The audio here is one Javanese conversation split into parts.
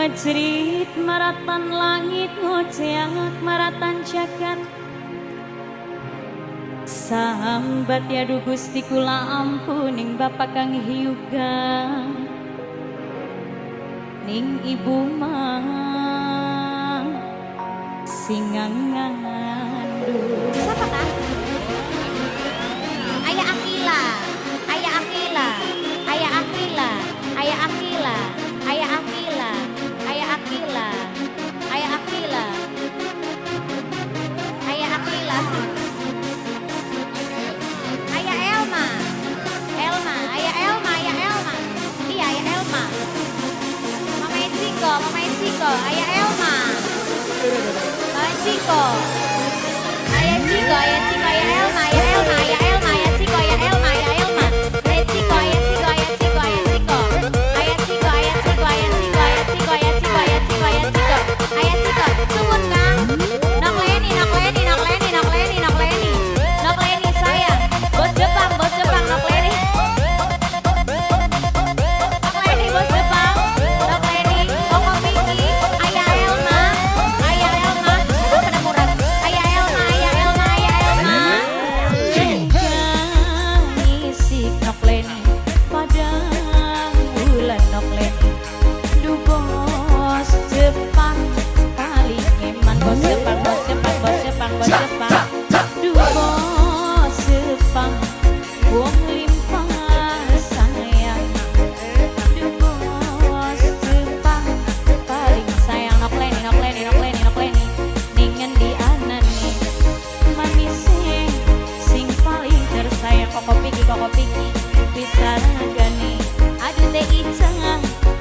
Ngecerit maratan langit ngoceak maratan jagat. Sambat ya du Gusti kula ampuning bapak kang hiuga ning ibu mah singang ngandung. Siapa kah? Ayah Akila, Ayah Akila, Ayah Akila, Ayah Akila, Ayah Akila, Ayah Akila, Ayah Akila, Ayah Akila, Ayah Elma, Elma, Ayah Elma, Ayah Elma, iya Ayah Elma, Mama Eciko, Mama Eciko, Ayah Elma, Mama Eciko, Ayah Ciko, Ayah Ciko, Ayah Elma, Ayah Elma, Ayah Elma, Ayah Ciko, Ayah Elma, Ayah Elma, Ayah Ciko, Ayah Ciko, Ayah Ciko, Ayah Ciko, Ayah Ciko, Ayah Ciko, Ayah Ciko, Ayah Ciko, Ayah Ciko, Ayah Ciko, Ayah Ciko, Ayah Ciko, suwun Kang, Nok Leni, Nok Leni, Nok Leni, Nok Leni, Nok Leni, Nok Leni sayang, bos Jepang, Nok Leni, Nok Leni bos Jepang, Nok Leni, Koko Miki, Ayah Elma, Ayah Elma, aduh kena murah, Ayah Elma, Ayah Elma, Ayah Elma. Isik Nok Leni padang bulan Nok Leni du bos Jepang paling eman bos Jepang bos Jepang bos Jepang bos Jepang du bos Jepang wong limpah sayang du bos Jepang paling sayang Nok Leni Nok Leni Nok Leni Nok Leni ning ngendi anane manise sing paling tersayang koko piki pisaragane aduh teh Ica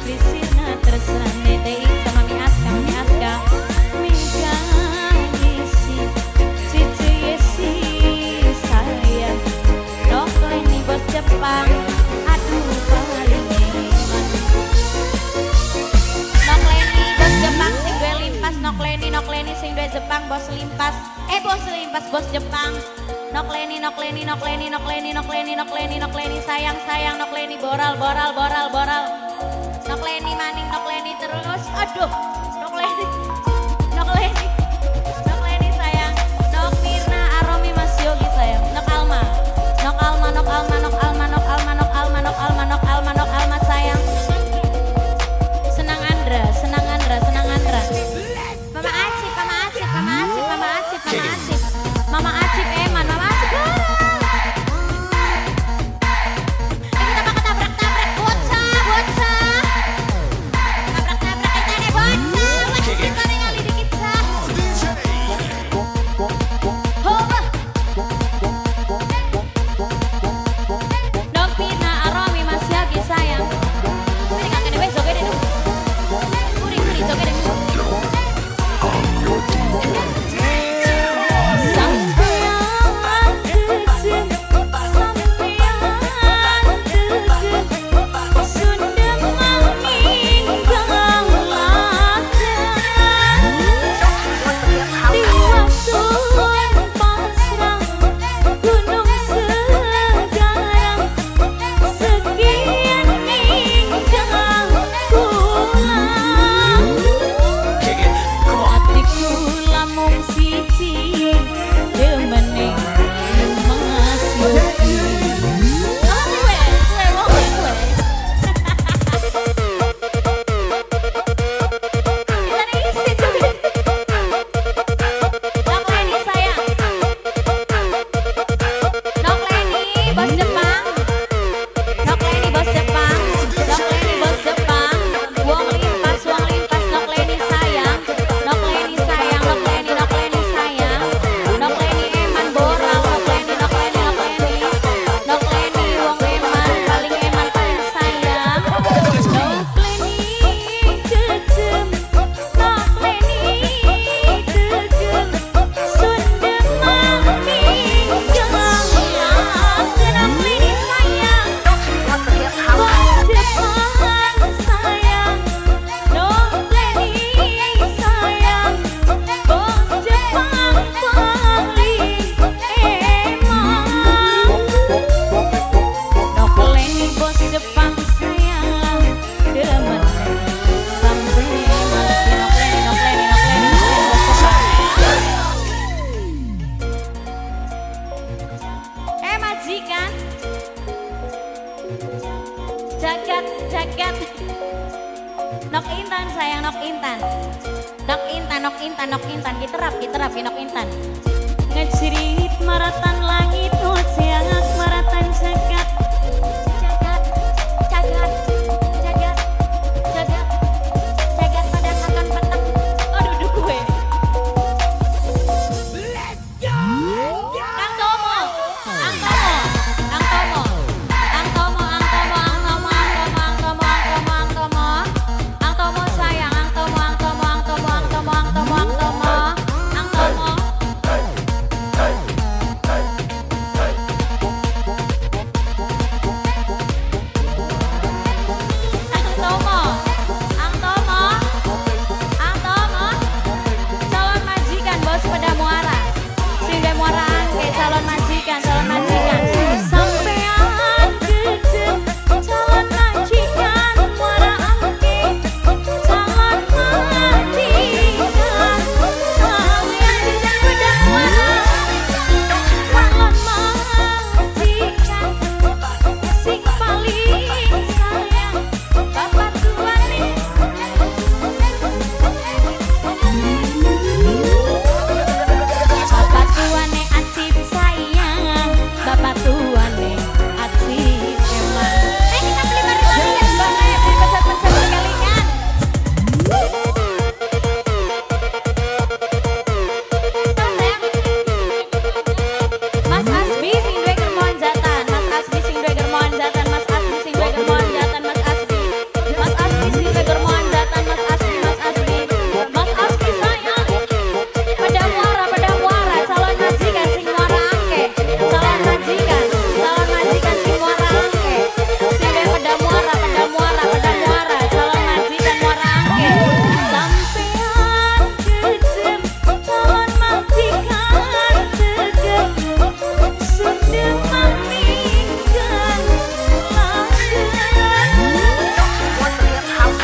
lisirna tresnane teh Ica mami Aska mega isi cici yesi sayang Nok Leni bos Jepang aduh paling eman. Nok Leni bos Jepang sing duwe limpas, Nok Leni, Nok Leni sing duwe Jepang bos limpas, bos limpas bos Jepang. Nok Leni, Nok Leni, Nok Leni, Nok Leni, Nok Leni, Nok Leni, Nok Leni sayang sayang Nok Leni boral boral boral boral. Nok Leni maning Nok Leni terus, aduh Nok Leni, Nok Leni, Nok Leni sayang, Nok Mirna Aromi Mas Yogi sayang, Nok Alma, Nok Alma, Nok Alma, Nok Alma, Nok Alma, Nok Alma, Nok Alma, Nok Alma, Nok Alma sayang. Senang Andra, senang Andra, senang Andra. Mama Acip, Mama Acip, Mama Acip, Mama Acip, Mama Acip, Mama Acip Eman, Mama Acip. Eh kita mah ketabrak-tabrak bocah, bocah. Tabrak-tabrak kita nih bocah. Nok Intan sayang, Nok Intan. Nok Intan, Nok Intan, Nok Intan, kiterap, kiterap, Nok Intan. Ngecerit maratan langit, siang maratan jagat. Jagat, jagat, jagat, jagat, jagat pada katon peteng. Aduh, duh gue. Let's go! Kang Tomo, Kang Tomo, Kang Tomo, Kang Tomo, Kang Tomo, Kang Tomo, Kang Tomo, Kang Tomo, Kang Tomo, Kang Tomo sayang, Kang Tomo, Kang Tomo, Kang Tomo, Kang Tomo, Kang Tomo, Kang Tomo, Kang Tomo. Kang Tomo, Kang Tomo, Kang Tomo, calon majikan bos pada muara, sehingga muara angke calon majikan, calon majikan. Sampean kejem calon majikan muara angke, calon majikan, sampean kejem pada muara, calon majikan, sing paling sayang bapak tuane. Bapak tuane acip sayang, bapak tuane acip emang. Eh kita beli bareng-bareng ya. Beli pencet-pencet kelingan. Mas Asbi sing duwe germoan jatan, Mas Asbi sing duwe germoan jatan, Mas Asbi sing duwe germoan jatan, Mas Asbi. Mas Asbi sing duwe germoan jatan, Mas Asbi, Mas Asbi. Mas Asbi sayang. Pada muara, calon majikan sing muara angke. Calon majikan sing muara angke. Sing duwe pada muara, pada muara, pada muara, calon majikan muara angke. Sampean kejem calon majikan tegep sudah meninggal calon majikan pada muara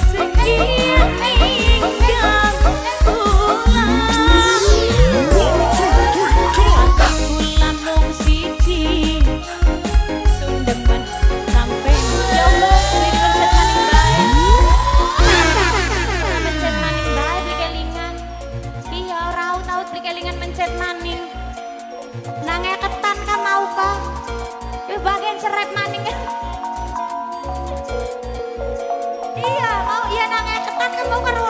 sekian ninggal pulang. Kula mung siji sundemen sampe ya Allah beli pencet maning bae. Ora mencet maning bae beli kelingan. Iya ora tau beli kelingan mencet maning. Nange ketan kan mau kok. Wis bagian serep maning. Iya, mau iya nange ketan kan mau karo